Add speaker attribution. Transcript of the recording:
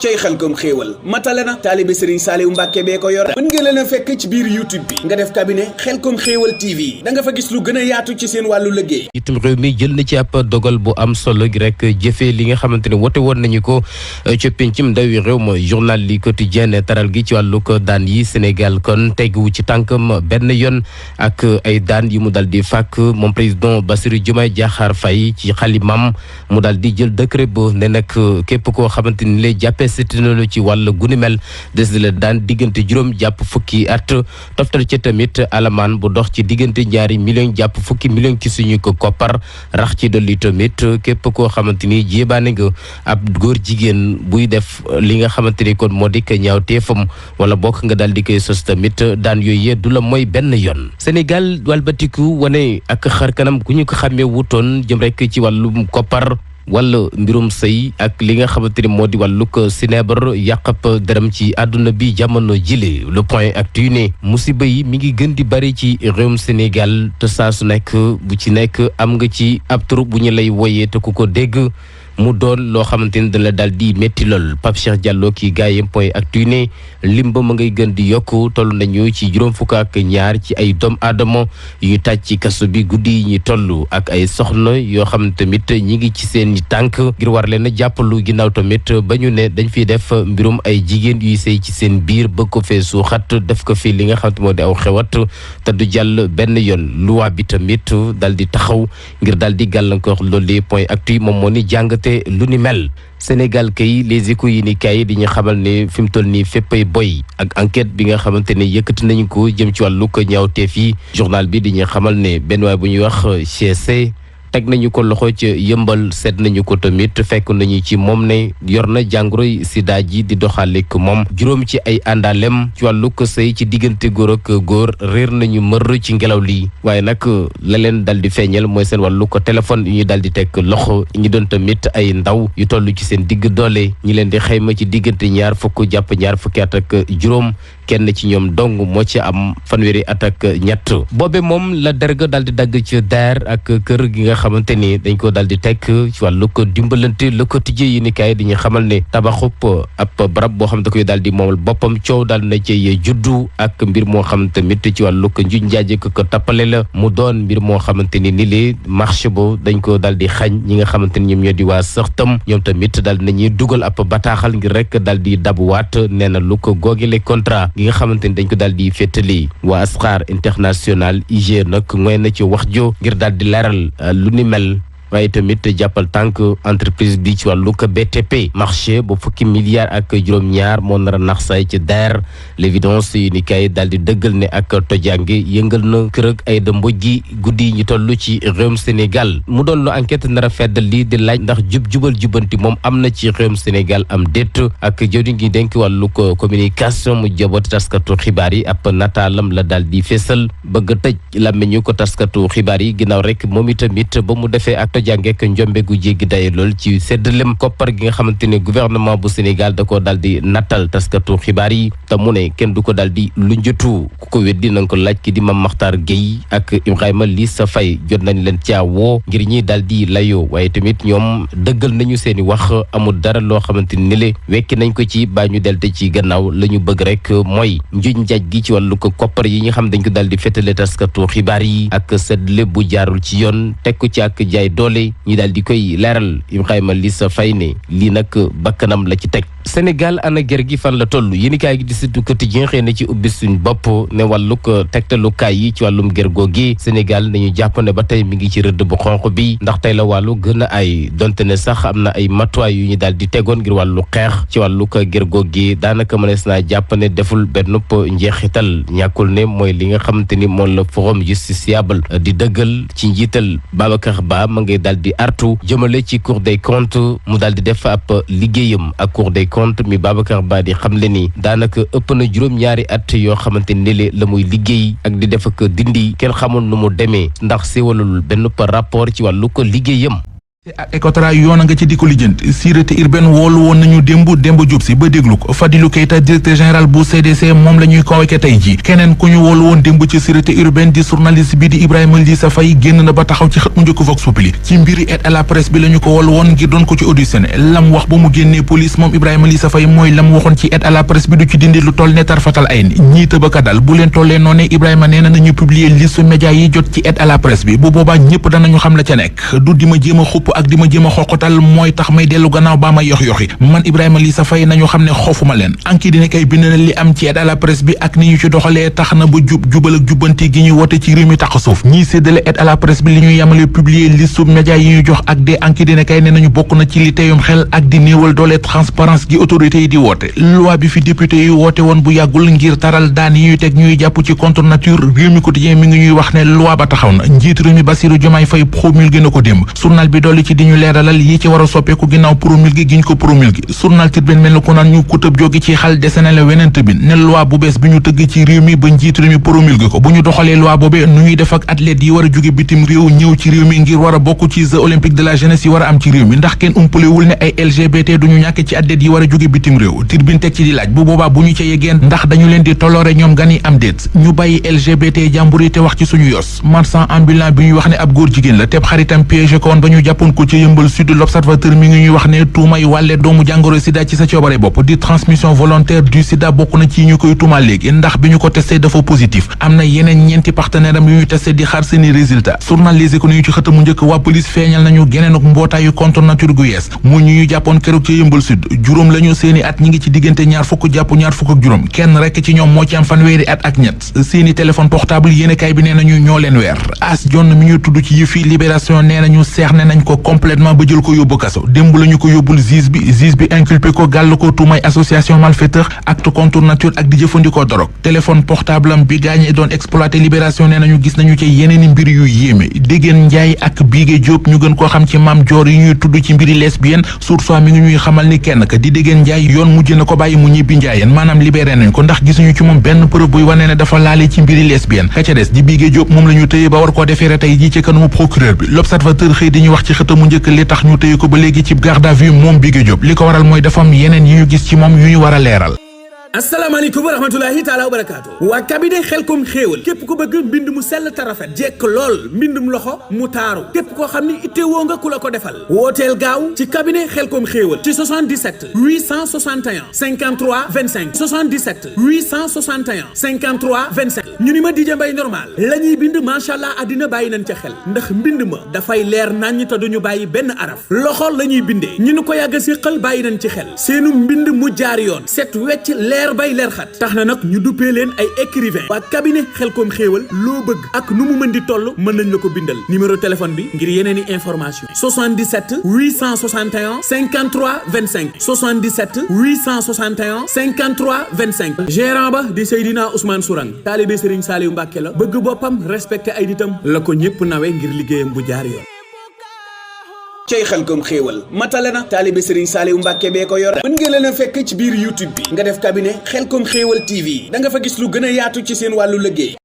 Speaker 1: cey Xelcom xéewal matale na taalibe Serigne Saliou Mbàkke bee ko yor mën ngeen leen a fekk ci biir YouTube bi nga def cabinet Xelcom xéewal TV da nga fa gis lu gën a yaatu ci seen wàllu liggéey.
Speaker 2: itam réew mi jël na ci ab dogal bu am solo gi rek jëfee li nga xamante ne wote woon nañu ko ca pencum ndawi réew ma journal li quotidien taral gi ci wàllu ko daan yi Sénégal kon teguwu ci tànkam benn yoon ak ay daan yi mu dal di fàkk moom président Bassirou Diomaye Diakhar Faye ci xalimam mu dal di jël décret bu ne nag képp koo xamante ni lay jàppee seetinalo ci wàllu guni mel des la daan diggante juróom jàpp fukki at toftal ca tamit alamaan bu dox ci diggante ñaari millions jàpp fukki millions ci suñu ko koppar rax ci dolli tamit képp koo xamante ni jéebaane nga ab góor jigéen buy def li nga xamante ni kon moo di ko ñaaw teefam wala bokk nga daal di koy sos tamit daan yooyu du la mooy benn yoon. Sénégal walbatiku wane ak xar kanam ku ñu ko xàmmee wutoon jëm rek ci wàllum koppar wala mbirum sëy ak li nga xamante ni moo di wàllug sinebar yàqab dërëm ci àdduna bi jamono jile le point actu ne musiba yi mi ngi gën di bari ci réewum Sénégal te saa su nekk bu ci nekk am nga ci ab tur bu ñu lay woyee te ku ko dégg mu doon loo xamante ni dana daal di métti lool Pape Cheikh Diallo kii gaayam point actu ne lim ba ma ngay gën di yokku toll nañu ci juróom fukk ak ñaar ci ay doom aadama yu tàj ci kaso bi guddi yi ñu toll ak ay soxna yoo xam tamit ñi ngi ci seen tànk ngir war leen a jàppalu ginnaaw tamit ba ñu ne dañ fiy def mbirum ay jigéen yuy sëy ci seen biir bëgg ko fee suuxat def ko fii li nga xam te moo di aw xewat te du jàll benn yoon loi bi tamit dal di taxaw ngir dal di gàllankoor loolu point actu moom moo ni jàngate lu ni mel. Sénégal kay les échos yi ni kay di ñu xamal ne fi mu toll nii féppay boy ak enquête bi nga xamante ne yëkkati nañu ko jëm ci wàllu ko ñaawteef yi journal bi di ñu xamal ne benn waay bu ñuy wax CC teg nañu ko loxo ci yëmbal seet nañu ko tamit fekk nañu ci moom ne yor na jàngoroy sida ji di doxaleek moom juróom ci ay àndaalem ci wàllu ko sëy ci diggante góor ak góor réer nañu mër ci ngelaw li waaye nag la leen dal di feeñal mooy seen wàllu ko téléphone yu ñu dal di teg loxo ñi doon tamit ay ndaw yu toll ci seen digg doole ñi leen di xayma ci diggante ñaar fukk jàpp ñaar fukki at ak juróom kenn ci ñoom dong moo ci am fanweeri at ak ñett boobe moom la derga dal di dagg ci der ak kër gi nga xamante ni dañ ko dal di teg ci wàllu ko dimbalante le quotidien yi ni kaay di ñu xamal ne tabaxub ab barab boo xam da koy daal di moomal boppam coow daal na ci juddu ak mbir moo xam tamit ci wàllu ko njuñ njaaje ko tappale la mu doon mbir moo xamante ni li marché bo dañ ko daal di xañ ñi nga xamante ni ñoom ñoo di waa sëxtam ñoom tamit daal nañuy dugal ab bataaxal ngir rek daal di dabuwaat nee na lu ko googile contrat gi nga xamante ni dañ ko daal di féetali waa Asrar International IG nag mooy na ci wax jo ngir daal di leeral lu ni mel waaye tamit jàppal tànk entreprise bi ci wàllu ko BTP marché ba fukki milliards ak juróom-ñaar moo nar a nax say ci DER l'évidence yi ni kay daal di dëggal ne ak tojange yëngal na kër ak ay da mboj gi guddi ñu toll ci réewum Sénégal mu doon lu enquête nar a feddal lii di laaj ndax jubal jubanti moom am na ci réewum Sénégal am déet ak jëwriñ gi dénk wàllu ko communication mu jabooti taskatu xibaar yi ab nataalam la daal di feesal bëgg tëj làmmiñu ko taskatu xibaar yi ginnaaw rek moom itamit ba mu defee ak jàngeek njombe gu jéggi daye lool ci séddalem koppar gi nga xamante ne gouvernement bu Sénégal da ko daal di nattal taskatu xibaar yi te mu ne kenn du ko daal di lu njëtu ku ko weddi na nga ko laaj ki di Mame Makhtar Gueye ak Ibrahima Lissa Faye jot nañ leen caa woo ngir ñi daal di layoo waaye tamit ñoom dëggal nañu seeni wax amul dara loo xamante ni le wekki nañ ko ci baa ñu delte ci gannaaw la ñu bëgg rek mooy njuñ njaaj gi ci wàllu ko koppar yi nga xam dañ ko daal di féetale taskatu xibaar yi ak séddale bu jaarul ci yoon teg ko ci ak jaay doole ñi daal di koy leeral Ibrahima Lissa Faye ne lii nag bakkanam la ci teg Sénégal ana ger gi fan la toll yéenekaay gi di Sud Quotidien xëy na ci ubbi suñ bopp ne wàllug tegtalukaay yi ci wàllum ger googi Sénégal nañu jàpp ne ba tey mi ngi ci rëdd bu xonq bi ndax tey la wàllu gën a ay donte ne sax am na ay matuwaay yu ñu daal di tegoon ngir wàllu xeex ci wàllug ger googi daanaka mënees naa jàpp ne deful benn njeexital ñàkkul ne mooy li nga xamante ni moom la forum justiciable di dëggal ci njiital Babacar Ba ma ngay daal di artu jëmale ci Cour des comptes mu daal di def ab liggéeyam ak Cour des comptes mi Babacar Ba di xamle ni daanaka ëpp na juróom-ñaari at yoo xamante ni la muy liggéey ak di def ak dindi kenn xamul nu mu demee ndax séwalul benn rapport ci wàllu ko liggéeyam
Speaker 3: ak Ecotra yoon nga ci di ko lijjanti sûreté urbaine woolu woon nañu Demba Diop si ba déglu ko Fadilou Keita directeur général bu CDC moom la ñuy convoqué tey ji keneen ku ñu woolu woon démb ci sûreté urbaine di journaliste bi di Ibrahima Lissa Faye génn na ba taxaw ci xët mu njëkk Vox Populi ci mbiri aide à la presse bi la ñu ko woolu woon ngir doon ko ci auditionné lam wax ba mu génnee police moom Ibrahima Lissa Faye mooy lam waxoon ci aide à la presse bi du ci dindi lu toll ne tarfatal ay ni ñii tëbaka dal bu leen tollee noonee Ibrahima nee na nañu publier liste média yi jot ci aide à la presse bi bu boobaa ñëpp danañu xam la ca nekk du di ma jéem a xupp ak di ma jéem a xoqatal mooy tax may dellu gannaaw baa ma yox-yoxi man Ibrahima Lissa Faye nañu xam ne xoofuma leen anki dina kay bind na li am ci aide à la presse bi ak ni ñu ci doxalee tax na ba jubal ak jubbanti gi ñu woote ci réew mi tax suuf ñiy séddale aide à la presse bi li ñuy yamale publier liste média yi ñu jox ak des anki dina kay ne nañu bokk na ci li teyum xel ak di néewal doole transparence gi autorités yi di woote loi bi fi député yi woote woon bu yàggul ngir taral daan yi ñuy teg ñuy jàpp ci contre nature réew mi quotidien mi ngi ñuy wax ne loi ba taxaw na njiitu réew mi Bassirou Diomaye Faye promulgué na ko démb journal bi dolli ci di ñu leeralal yi ci war a soppeeku ginnaaw promulgué giñ ko promulgué journal Tribune mel na ko naan ñu kutëb jóge ci xal desene la weneen tëbin ne loi bu bees bi ñu tëgg ci réew mi ba njiitu réew mi promulgué ko bu ñu doxalee loi boobee nu ñuy def ak athlètes yi war a jóge bitim réew ñëw ci réew mi ngir war a bokk ci jeux olympiques de la jeunesse yi war a am ci réew mi ndax kenn umpalewul ne ay LGBT duñu ñàkk ci athlètes yi war a jóge bitim réew Tribune teg ci di laaj bu boobaa bu ñu ca yeggeen ndax dañu leen di toloore ñoom gan yi am déet ñu bàyyi LGBT jàmbur yi te wax ci suñu yos marchand ambulant bi ñuy wax ne ab góor jigéen la teb xaritam piégé ko woon ba ñu jàppoon ko ci Yëmbal Sud l'Observateur mi ngi ñuy wax ne tuumay wàlle doomu jàngoro sida ci sa coobare bopp di transmission volontaire du sida bokk na ci ñu koy tuumal léegi ndax bi ñu ko testé dafa positif am na yeneen ñeenti partenaire am yu ñu testé di xaar seeni résultat journal Les Échos ñu ci xëtamu njëkk waa police feeñal nañu geneen ak mbootaayu contre nature gu yees mu ñu jàppoon keroog ci Yëmbal Sud juróom lañu seeni at ñi ngi ci diggante ñaar fukk jàpp ñaar fukk ak juróom kenn rekk ci ñoom moo ci am fanweeri at ak ñett seeni téléphone portable yéenekaay bi nee nañu ñoo leen weer as jonn mi ñu tudd ci yëfi libération nee nañu seex ne nañ ko complètement ba jël ko yóbbu kaso démb lañu ko yóbbul juge bi inculpé ko gàll ko tuumay association malfaiteur acte contre nature ak di jëfandikoo dorog téléphone portable am bi gaañe doon exploité libération nee nañu gis nañu ci yeneeni mbir yu yéeme Déguène Ndiaye ak Bigué Diop ñu gën koo xam ci Mame Dior yi ñuy tudd ci mbiri lesbienne Source A mi ngi ñuy xamal ni kenn ka di Déguène Ndiaye yoon mujj na ko bàyyi mu ñibbi Ndiayeen maanaam libéré nañ ko ndax gisuñu ci moom benn preuve buy wane ne dafa laale ci mbiri lesbienne ka ca des di Bigué Diop moom la ñu tëye ba war koo defeere tey ji ci kanamu procureur bi L'Observateur xëy di ñu wax ci xëtamu njëkk li tax ñu tëye ko ba léegi ci garde à vue moom Bigué Diop li ko waral mooy dafa am yeneen yi ñu gis ci moom yu ñu war a leeral.
Speaker 1: asalaamaaleykum wa rahmatulahi taala wa barakaatu waa cabinet Xelcom xéewal képp ku bëgg mbind mu sell te rafet jekk lool mbindum loxo mu taaru képp koo xam ni ittewoo nga ku la ko defal wooteel gaaw ci cabinet Xelcom xéewal ci 77 861 53 25 77 861 53 25 ñu ni ma DJ Mbaye normal la ñuy bind macha allah àddina bàyyi nañ ca xel ndax mbind ma dafay leer naññ te duñu bàyyi benn araf loxo la ñuy bindee ñu ni ko yàgg a séqal bàyyi nañ ci xel seenu mbind mu jaar yoon set wecc leer bay leer xat tax na nag ñu duppee leen ay écrivain waa cabinet Xelcom xéewal loo bëgg ak nu mu mën di toll mën nañ la ko bindal numéro téléphone bi ngir yeneen i information 77 861 53 25 77 861 53 25 gérant ba di Seydina Ousmane Sourang taalibe Serigne Saliou Mbacké la bëgg boppam respecté ay nitam la ko ñëpp nawe ngir liggéeyam bu jaar yoon cey Xelcom xéewal matale na taalibe Serigne Saliou Mbacké bee ko yor mën ngeen leen a fekk ci biir YouTube bi nga def cabinet Xelcom xéewal TV da nga fa gis lu gën a yaatu ci seen wàllu liggéey